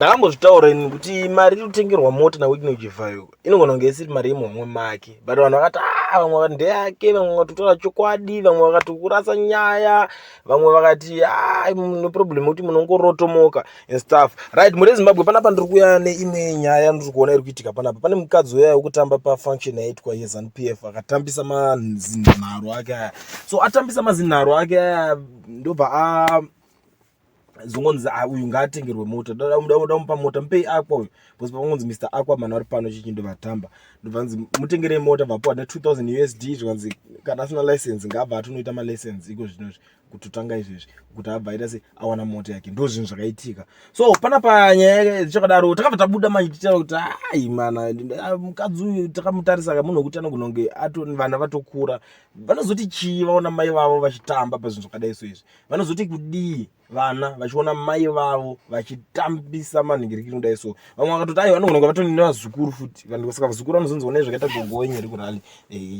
Ndakambozvitaura ini kuti mari iri kutengerwa mota naWicknell Chivhayo inogona kunge isiri mari yemuhomwe make, but vanhu vakati ah, vamwe vakati ndeyake, vamwe vakati kutaura chokwadi, vamwe vakati kurasa nyaya, vamwe vakati ah, no problem yekuti munongorotomoka and stuff. Right, mhuri yeZimbabwe, panapa ndiri kuuya neimwe nyaya yandiri kuona iri kuitika panapa. Pane mukadzi uya wekutamba pafunction yaitwa yeZanu PF akatambisa mazinharo ake aya. So atambisa mazinharo ake aya ndobva a zongonzi ah, uyu ngaatengerwe mota, damupa mota, mupei Aqua uyu, because pavangonzi Mr Aqua man vari pano chichi ndovatamba, ndobvanzi mutengerei mota, bvapuwa ne2000 USD, zvikanzi kana asina license ngaabva atonoita malicense iko zvinozvi kutotanga izvezvi kuti abva aita se awana mota yake. Ndo zvinhu zvakaitika. So panapa nyaya zvichakadaro, takabva tabuda manje tichitaura kuti ai mana, mukadzi uyu takamutarisa kamunhu wekuti anogona kunge vana vatokura, vanozoti chii vaona mai vavo vachitamba pazvinhu zvakadai? So izvi vanozoti kudii vana vachiona mai vavo vachitambisa manhingirikiri kudai? So vamwe vakatoti aiwa, vanogona kunge vatori nevazukuru futi, saka vazukuru vanozonzi onai zvakaita gogo wenyu iri kurally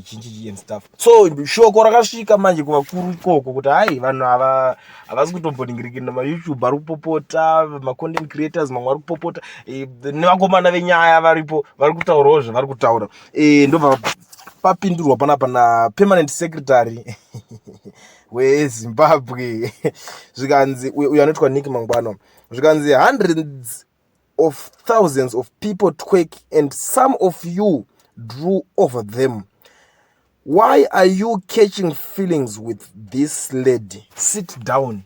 chinchichi and stuff. So shoko rakasvika manje kuvakuru ikoko kuti hai, vanhu ava havasi kutombonhingirikiri, namaYouTube ari kupopota, macontent creators mamwe ari kupopota, nevakomana venyaya varipo vari kutaurawo zvavari kutaura. Ndobva papindurwa panapa napermanent secretary weZimbabwe, zvikanzi uyu anoitwa Nick Mangwana, zvikanzi, "Hundreds of thousands of people twerk and some of you drew over them. Why are you catching feelings with this lady? Sit down."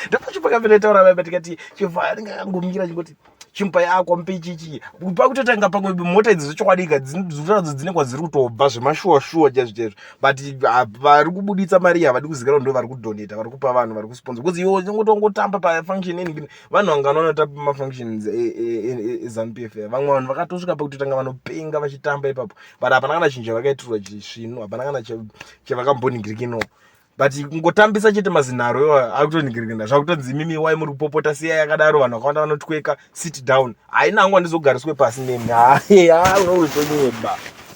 Ndopachipakapetaura baba, tikati Chivhayo anenge akangomira chingoti chimupai Aqua, mupe chichi, pakutotanga pamwe mota idzi zvechokwadi ka dzinoratidza dzine kwadziri kutobva zvemashuwa shuwa chaizvo chaizvo, but vari kubuditsa mari havadi kuzikanwa ndo vari kudonata, vari kupa vanhu vari kusponsor, because iwo ungotongotamba pafunction any vanhu vanganoona tamba mafunctions eZanu PF. Vamwe vanhu vakatosvika pakutotanga vanopenga vachitamba ipapo, but hapana kana chinhu chavakaitirwa chisvinu, hapana kana chavakamboningirikino, but kungotambisa chete mazinharo iwa akutoningirikina, zvakutonzi imimi wai muri kupopota, siyai yakadaro, vanhu vakawanda vanotweka, sit down. Haina hangu, handizogariswe pasi nemi, haya unozonyeba.